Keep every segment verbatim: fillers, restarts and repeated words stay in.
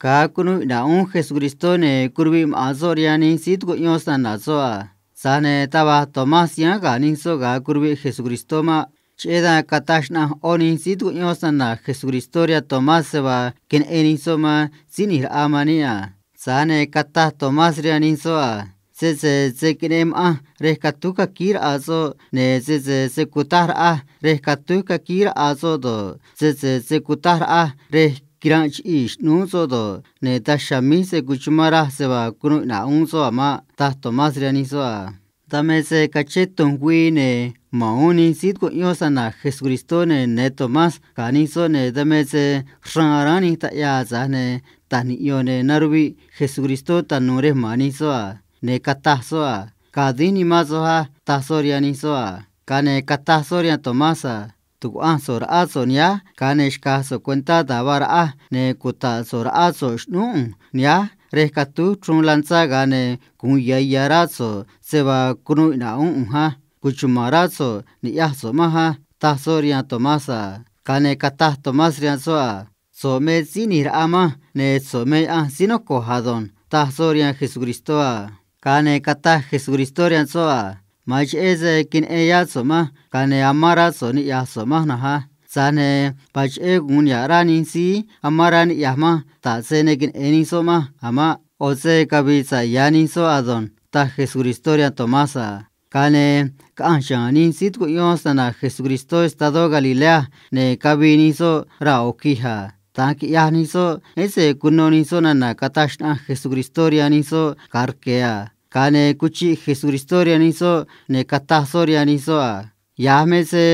ga̱a cunuu iꞌna̱ꞌ uún Jesucristó, ne̱ curuviꞌ maꞌa̱n soꞌ rihaan nij síí tucuꞌyón snana̱ soꞌ a. Tza̱j ne̱ taj va̱j Tomás yáán ga̱ nij soꞌ ga̱a curuviꞌ Jesucristó maꞌ. Cheꞌé dan cataj xnaꞌanj ꞌó nij síí tucuꞌyón snana̱ Jesucristó rihaan Tomás se vaa queneꞌen nij soꞌ man Síí ꞌNi̱j Raꞌa man níꞌ a. Tza̱j ne̱ cataj Tomás rihaan nij soꞌ a: ―Sese se̱ queneꞌen ma̱ꞌanj rej catúj caquíj raꞌa soꞌ, ne̱ sese se̱ cutaj raꞌaj rej catúj caquíj raꞌa soꞌ do̱ꞌ, sese se̱ cutaj raꞌaj rej quiranꞌ chiꞌii̱ xꞌnúú soꞌ do̱ꞌ, ne̱ daj chiha̱a̱ míj se̱ cuchumán raj se vaa cunuu iꞌna̱ꞌ uún soꞌ a̱ maꞌ ―taj Tomás rihaan nij soꞌ a. Dan me se cachén tu̱nj güii, ne̱ ma̱n uún nij síí tucuꞌyón snana̱ Jesucristó, ne̱ ne̱ Tomás ga̱ nij soꞌ, ne̱ dan me se xraan aráán nij taꞌyaa, tza̱j ne̱ ta̱j niꞌyo̱n, ne̱ naruviꞌ Jesucristó tanu̱u̱ rej ma̱n nij soꞌ a. Ne̱ cataj soꞌ a: ―Ca̱ dínj nimán soj á ―taj soꞌ rihaan nij soꞌ a. Ga̱a ne̱ cataj soꞌ rihaan Tomás a: ―Tu̱cuaꞌanj so̱ꞌ raꞌá so̱ꞌ nihánj, ga̱a ne̱ xca̱j so̱ꞌ cuentá da̱j vaa raꞌaj, ne̱ cuta̱ꞌ so̱ꞌ raꞌá so̱ꞌ xꞌnúú ꞌu̱nj nihánj rej catúj chruun lantzá, ga̱a ne̱ gu̱un ya̱ ya̱ rá so̱ꞌ se vaa cunuu iꞌna̱ꞌ uún ꞌu̱nj á. Cuchuma̱n rá so̱ꞌ ni̱ꞌyaj so̱ꞌ manj á ―taj soꞌ rihaan Tomás a. Ga̱a ne̱ cataj Tomás rihaan soꞌ a: ―So̱ꞌ me Síí ꞌNi̱j Raꞌa manj, ne̱ so̱ꞌ me Yaꞌanj síí noco̱ꞌ ado̱nj ―taj soꞌ rihaan Jesucristó a. Ga̱a ne̱ cataj Jesucristó rihaan soꞌ a: ―Ma̱an cheꞌé se queneꞌen yá so̱ꞌ manj, ga̱a ne̱ amán rá so̱ꞌ niꞌya̱j so̱ꞌ manj na̱nj á. Tza̱j ne̱ vaa cheꞌé gu̱un niha̱ꞌ rá nij síí amán rá niꞌya̱j manj da̱nj se ne queneꞌe̱n nij soꞌ manj a̱ maꞌ. ꞌO̱ se cavi̱i̱ sa̱ꞌ ya̱ nij soꞌ ado̱nj ―taj Jesucristó rihaan Tomás a. Ga̱a ne̱ caꞌanj xa̱a̱n nij síí tucuꞌyón snana̱ Jesucristó estadó Galilea, ne̱ cavii nij soꞌ raa̱ u̱j quij a. Da̱nj quiꞌyaj nij soꞌ, ese cuno nij soꞌ nana̱ cataj xnaꞌanj Jesucristó rihaan nij soꞌ ga̱a rque̱ a. Ga̱a ne̱ cuchiꞌ Jesucristó rihaan nij soꞌ, ne̱ cataj soꞌ rihaan nij soꞌ a: ―Ya̱j me se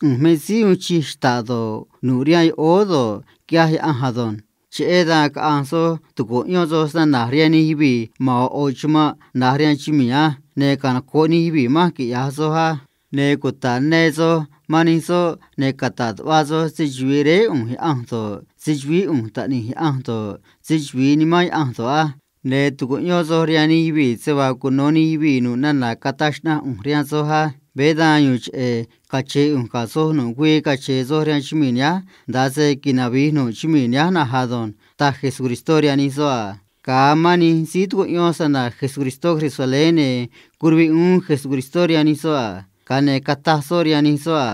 ꞌu̱nj me síí uun chij xta̱ꞌ do̱ꞌ, nu̱ꞌ rihaan yoꞌóó do̱ꞌ, quiꞌyaj Yaꞌanj ado̱nj. Cheꞌé dan caꞌa̱nj soj tu̱cuꞌyón soj snana̱j rihaan nij yuvii̱ ma̱n ꞌo̱ ꞌo̱ chumanꞌ na̱j rihaan chumii̱ á. Ne̱ canoco̱ꞌ nij yuvii̱ manj quiꞌya̱j soj á. Ne̱ cuta̱ꞌ ne soj man nij soꞌ, ne̱ cata̱ꞌ tuꞌva soj se‑chuvi̱i réé ꞌu̱nj Yaꞌanj do̱ꞌ, se‑chuvi̱i ꞌu̱nj taꞌni̱j Yaꞌanj do̱ꞌ, se‑chuvi̱i Nimán Yaꞌanj do̱ꞌ á. Ne̱ tu̱cuꞌyón soj rihaan nij yuvii̱ se vaa cuno̱ nij yuvii̱ nu̱ꞌ nana̱ cataj xnaꞌanj ꞌu̱nj rihaan soj á. Veé dan yu̱u̱n cheꞌe̱ cache̱n ꞌu̱nj ga̱ soj nu̱ꞌ güii cache̱n soj rihaan chumii̱ nihánj, nda̱a se quinavi̱j nu̱ꞌ chumii̱ nihánj na̱nj ado̱nj ―taj Jesucristó rihaan nij soꞌ a. Ga̱a amán nij síí tucuꞌyón snana̱ Jesucristó Jerusalén, ne̱ curuviꞌ uún Jesucristó rihaan nij soꞌ a. Ga̱a ne̱ cataj soꞌ rihaan nij soꞌ a: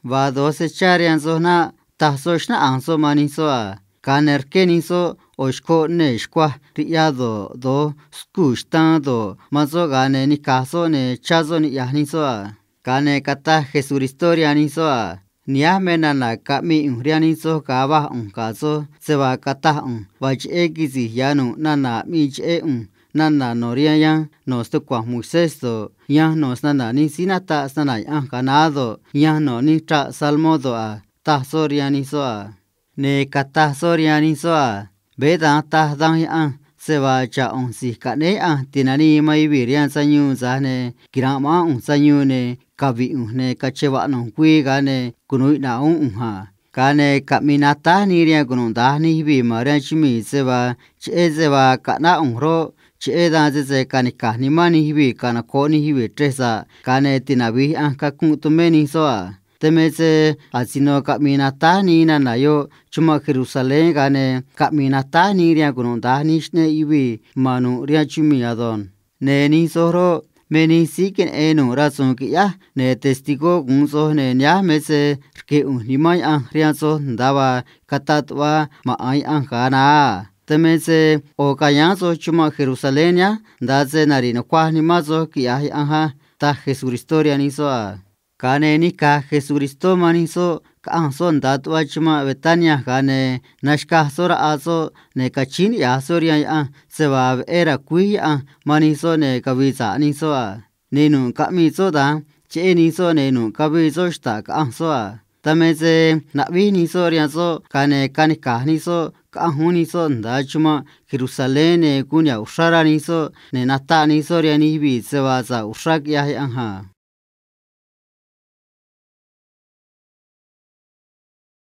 ―Vaa do̱j se chá rihaan soj naꞌ ―taj soꞌ, xnáꞌanj soꞌ man nij soꞌ a. Ga̱a ne̱ rqué nij soꞌ ꞌo̱ xcoꞌ nee̱ xcuaj riꞌya do̱ꞌ, do̱j scuu̱ xtan do̱ꞌ, man soꞌ, ga̱a ne̱ nica̱j soꞌ, ne̱ chá soꞌ niꞌya̱j nij soꞌ a. Ga̱a ne̱ cataj Jesucristó rihaan nij soꞌ a: ―Nihánj me nana̱ caꞌmii ꞌu̱nj rihaan nij soj ga̱a va̱j ꞌu̱nj ga̱ soj se vaa cataj ꞌu̱nj vaa cheꞌé quisi̱j ya̱ nu̱ꞌ nana̱ aꞌmii cheꞌé ꞌu̱nj, nana̱ no̱ rihaan yanj no̱ stucua̱nj Moisés do̱ꞌ, yanj no̱ snana̱ nij síí nataꞌ snana̱ Yaꞌanj ga̱a naá do̱ꞌ, yanj no̱ nij chraꞌ Salmó do̱ꞌ a ―taj soꞌ rihaan nij soꞌ a. Ne̱ cataj soꞌ rihaan nij soꞌ a: ―Veé da̱nj taj Danj Yaꞌanj se vaa xa̱ꞌ ꞌu̱nj si̱j caꞌnéé Yaꞌanj ti̱nanii man yuvii̱ rihaan sayuun, tza̱j ne̱ quira̱nꞌ ma̱ꞌán ꞌu̱nj sayuun, ne̱ cavi̱ꞌ ꞌu̱nj, ne̱ cache̱n vaꞌnu̱j güii, ga̱a ne̱ cunu̱u iꞌna̱ꞌ uún ꞌu̱nj a. Ga̱a ne̱ caꞌmi̱i̱ natáj nii rihaan cunuda̱nj nij yuvii̱ ma̱n rihaan chumii̱ se vaa cheꞌé se vaa caꞌnáꞌ ꞌu̱nj roꞌ, cheꞌé dan sese ca̱nica̱j nimán nij yuvii̱ canoco̱ꞌ nij yuvii̱ chrej sa̱ꞌ, ga̱a ne̱ tinavi̱j Yaꞌanj cacunꞌ tumé nij soꞌ a. Dan me se asino caꞌmi̱i̱ natáj nii nana̱ yoꞌ chumanꞌ Jerusalén, ga̱a ne̱ caꞌmi̱i̱ natáj nii rihaan cunuda̱nj nij xꞌneꞌ yuvii̱ ma̱n nu̱ꞌ rihaan chumii̱ ado̱nj. Ne̱ nij soj roꞌ, me nij síí queneꞌen nu̱ꞌ rasu̱u̱n quiꞌyáj, ne̱ testigó gu̱un soj, ne̱ nihánj me se rque̱ ꞌu̱nj Nimán Yaꞌanj rihaan soj nda̱a vaa cataꞌ tuꞌva maꞌa̱n Yaꞌanj ga̱a naá a. Dan me se ꞌo̱ ca̱yáán soj chumanꞌ Jerusalén nihánj, nda̱a se nari̱ꞌ nucuaj nimán soj, quiꞌya̱j Yaꞌanj á ―taj Jesucristó rihaan nij soꞌ a. Ga̱a ne̱ nica̱j Jesucristó man nij soꞌ, caꞌanj soꞌ nda̱a tuꞌva chumanꞌ Betania, ga̱a ne̱ naxcaj soꞌ raꞌa soꞌ, ne̱ cachíín niꞌya̱j soꞌ rihaan Yaꞌanj se vaa veꞌé ra̱cuíj Yaꞌanj man nij soꞌ, ne̱ cavi̱i̱ sa̱ꞌ nij soꞌ a. Ne̱ nu̱ꞌ caꞌmii soꞌ da̱nj cheꞌé nij soꞌ, ne̱ nu̱ꞌ cavii soꞌ xta̱ꞌ caꞌanj soꞌ a. Dan me se naꞌvíj nij soꞌ rihaan soꞌ, ga̱a ne̱ canica̱j nij soꞌ caꞌanj uún nij soꞌ nda̱a chumanꞌ Jerusalén, ne̱ guun niha̱ꞌ uxrá rá nij soꞌ, ne̱ nataꞌ nij soꞌ rihaan nij yuvii̱ se vaa sa̱ꞌ uxrá quiꞌyaj Yaꞌanj a.